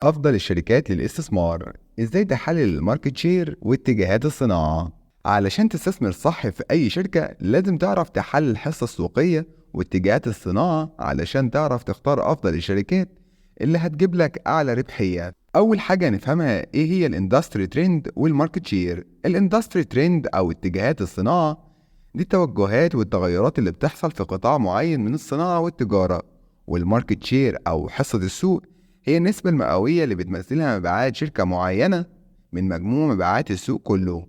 أفضل الشركات للاستثمار، إزاي تحلل ال market share واتجاهات الصناعة. علشان تستثمر صح في أي شركة لازم تعرف تحلل الحصة السوقية واتجاهات الصناعة علشان تعرف تختار أفضل الشركات اللي هتجيب لك أعلى ربحية. أول حاجة نفهمها إيه هي ال industry trend وال market share. ال industry trend أو اتجاهات الصناعة دي التوجهات والتغيرات اللي بتحصل في قطاع معين من الصناعة والتجارة، وال market share أو حصة السوق هي النسبة المئوية اللي بتمثلها مبيعات شركة معينة من مجموع مبيعات السوق كله.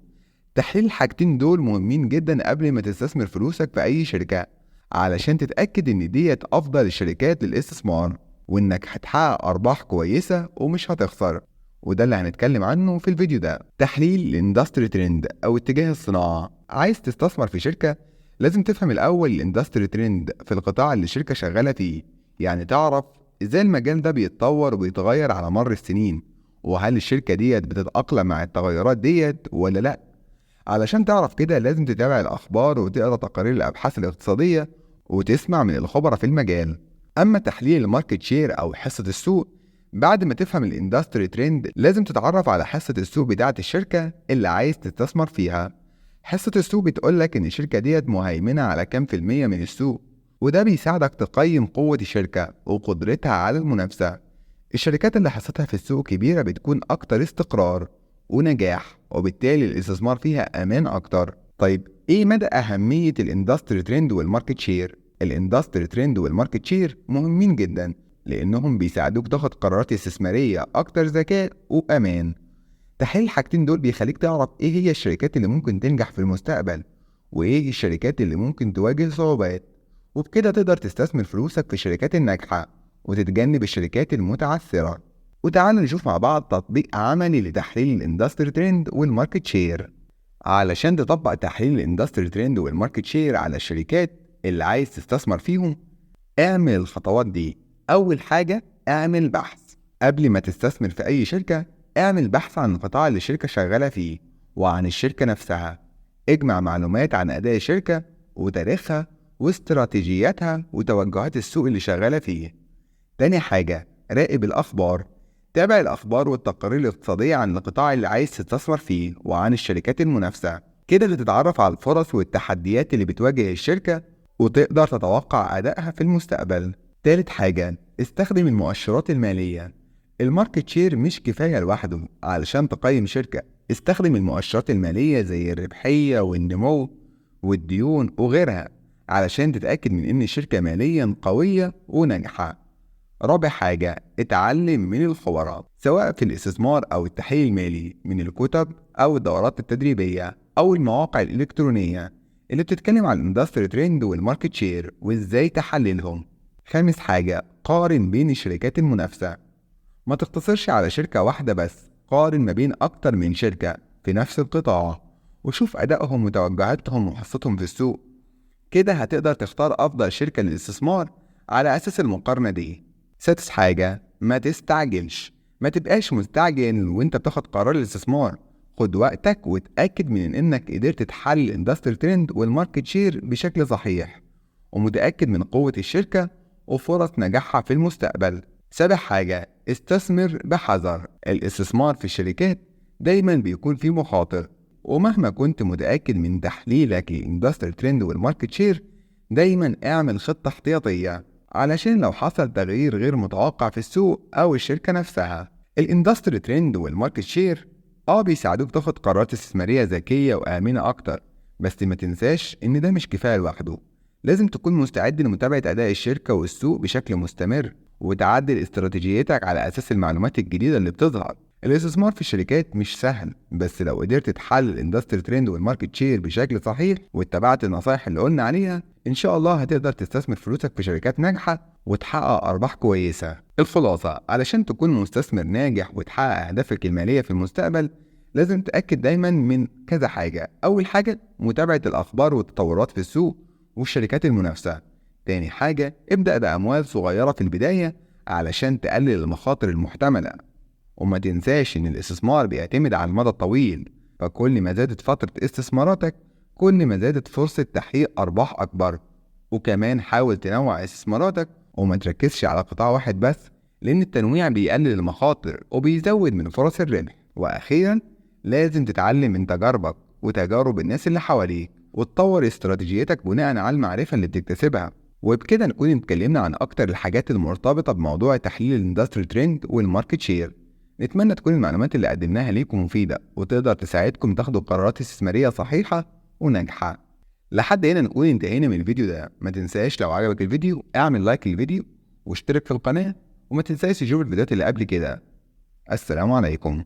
تحليل الحاجتين دول مهمين جدا قبل ما تستثمر فلوسك في أي شركة علشان تتأكد إن ديت أفضل الشركات للاستثمار وإنك هتحقق أرباح كويسة ومش هتخسر، وده اللي هنتكلم عنه في الفيديو ده. تحليل ال industry trend أو اتجاه الصناعة. عايز تستثمر في شركة لازم تفهم الأول ال industry trend في القطاع اللي الشركة شغالة فيه، يعني تعرف ازاي المجال ده بيتطور وبيتغير على مر السنين، وهل الشركة ديت بتتأقلم مع التغيرات ديت ولا لأ. علشان تعرف كده لازم تتابع الأخبار وتقرأ تقارير الأبحاث الاقتصادية وتسمع من الخبراء في المجال. أما تحليل ال market share أو حصة السوق، بعد ما تفهم ال industry trend لازم تتعرف على حصة السوق بتاعة الشركة اللي عايز تستثمر فيها. حصة السوق بتقولك إن الشركة ديت مهيمنة على كام في المية من السوق، وده بيساعدك تقيم قوة الشركة وقدرتها على المنافسة. الشركات اللي حصتها في السوق كبيرة بتكون أكتر استقرار ونجاح، وبالتالي الاستثمار فيها أمان أكتر. طيب إيه مدى أهمية ال industry trend وال market share؟ ال industry trend وال market share مهمين جدا لأنهم بيساعدوك تاخد قرارات استثمارية أكتر ذكاء وأمان. تحليل الحاجتين دول بيخليك تعرف إيه هي الشركات اللي ممكن تنجح في المستقبل وإيه الشركات اللي ممكن تواجه صعوبات، وبكده تقدر تستثمر فلوسك في الشركات الناجحة وتتجنب الشركات المتعثرة. وتعالوا نشوف مع بعض تطبيق عملي لتحليل ال industry trend وال market share. علشان تطبق تحليل ال industry trend وال market share على الشركات اللي عايز تستثمر فيهم اعمل الخطوات دي. أول حاجة اعمل بحث. قبل ما تستثمر في أي شركة اعمل بحث عن القطاع اللي الشركة شغالة فيه وعن الشركة نفسها. اجمع معلومات عن أداء الشركة وتاريخها واستراتيجياتها وتوجهات السوق اللي شغالة فيه. تاني حاجة راقب الأخبار. تابع الأخبار والتقارير الاقتصادية عن القطاع اللي عايز تستثمر فيه وعن الشركات المنافسة. كده هتتعرف على الفرص والتحديات اللي بتواجه الشركة وتقدر تتوقع أدائها في المستقبل. تالت حاجة استخدم المؤشرات المالية. ال market share مش كفاية لوحده علشان تقيم شركة. استخدم المؤشرات المالية زي الربحية والنمو والديون وغيرها علشان تتأكد من إن الشركة ماليا قوية وناجحة. رابع حاجة اتعلم من الخبراء، سواء في الاستثمار أو التحليل المالي، من الكتب أو الدورات التدريبية أو المواقع الإلكترونية اللي بتتكلم عن ال industry trend وال market share وإزاي تحللهم. خامس حاجة قارن بين الشركات المنافسة. ما تقتصرش على شركة واحدة بس، قارن ما بين أكتر من شركة في نفس القطاع وشوف أدائهم وتوجهاتهم وحصتهم في السوق. كده هتقدر تختار أفضل شركة للاستثمار على أساس المقارنة دي. سادس حاجة ما تستعجلش. ما تبقاش مستعجل وانت بتاخد قرار الاستثمار، خد وقتك وتأكد من انك قدرت تحلل ال industry trend وال market share بشكل صحيح ومتأكد من قوة الشركة وفرص نجاحها في المستقبل. سابع حاجة استثمر بحذر. الاستثمار في الشركات دايما بيكون فيه مخاطر، ومهما كنت متأكد من تحليلك لل industry trend وال market share دايما اعمل خطة احتياطية علشان لو حصل تغيير غير متوقع في السوق أو الشركة نفسها. ال industry trend وال market share بيساعدوك تاخد قرارات استثمارية ذكية وآمنة أكتر، بس ما تنساش إن ده مش كفاية لوحده. لازم تكون مستعد لمتابعة أداء الشركة والسوق بشكل مستمر وتعدل استراتيجيتك على أساس المعلومات الجديدة اللي بتظهر. الاستثمار في الشركات مش سهل، بس لو قدرت تحلل ال industry trend وال market share بشكل صحيح واتبعت النصايح اللي قلنا عليها ان شاء الله هتقدر تستثمر فلوسك في شركات ناجحة وتحقق أرباح كويسة. الخلاصة، علشان تكون مستثمر ناجح وتحقق أهدافك المالية في المستقبل لازم تتأكد دايما من كذا حاجة. أول حاجة متابعة الأخبار والتطورات في السوق والشركات المنافسة. تاني حاجة ابدأ بأموال صغيرة في البداية علشان تقلل المخاطر المحتملة. وما تنساش إن الاستثمار بيعتمد على المدى الطويل، فكل ما زادت فترة استثماراتك كل ما زادت فرصة تحقيق أرباح أكبر. وكمان حاول تنوع استثماراتك وما تركزش على قطاع واحد بس، لأن التنويع بيقلل المخاطر وبيزود من فرص الربح. وأخيرا لازم تتعلم من تجاربك وتجارب الناس اللي حواليك، وتطور استراتيجيتك بناء على المعرفة اللي بتكتسبها. وبكده نكون اتكلمنا عن أكتر الحاجات المرتبطة بموضوع تحليل ال industry trend وال market share. نتمنى تكون المعلومات اللي قدمناها ليكم مفيدة وتقدر تساعدكم تاخدوا قرارات استثمارية صحيحة وناجحة. لحد هنا نكون انتهينا من الفيديو ده. ما تنساش لو عجبك الفيديو اعمل like للفيديو واشترك في القناة، وما تنساش تشوف الفيديوهات اللي قبل كده. السلام عليكم.